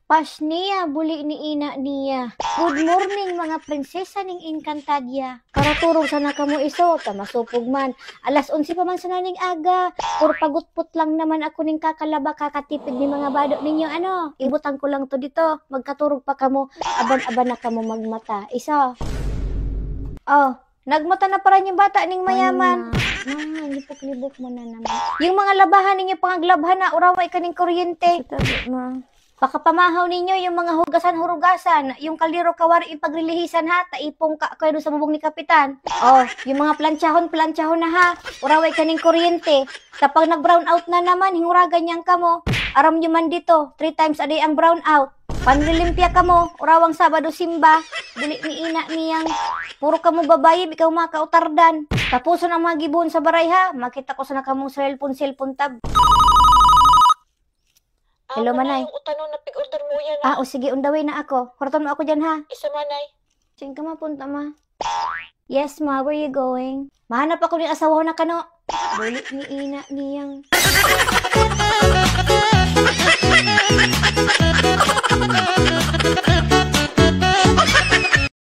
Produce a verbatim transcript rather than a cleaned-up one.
Pash niya, buli ni ina niya. Good morning, mga prinsesa ning Encantadia. Karaturog sana kamo iso, ta masupog man. Alas onse pa man sana ning aga. Puro pagutpot lang naman ako ning kakalaba, kakatipid ni mga bado ninyo, ano? Ibutang ko lang to dito. Magkaturog pa kamo. Aban-aban na kamo magmata. Iso. Oh, nagmata na para yung bata ning mayaman. Ma, libok-libok mo na naman. Yung mga labahan ninyo, pangaglabhan na, uraway ka ning kuryente. Sa tabi, ma. Pakapamahaw ninyo yung mga hugasan-hurugasan, yung kaldero kawari ipagrilihisan ha, taipong ka kayo sa bubong ni Kapitan. Oh, yung mga planchahon, planchahon na ha, uraway ka ning kuryente. Kapag nag-brown out na naman, hinguragan niyang kamo. Aram nyo man dito, three times a day ang brown out. Panlilimpya kamo, urawang Sabado simba, buli ni ina niyang. Puro kamo babayi, ikaw mga kautardan. Tapuson ang mga gibohon sa baray ha, makita ko sana kamong cellphone, cellphone tab. Hello, Manay. Yung utanon na pig-order mo yan, Ah, o sige, on the way na ako. Huraton mo ako dyan, ha? Isa, Manay. Saan ka mapunta, ma? Yes, ma, where you going? Mahanap ako ng asawa na kano. Buli ni ina niyang.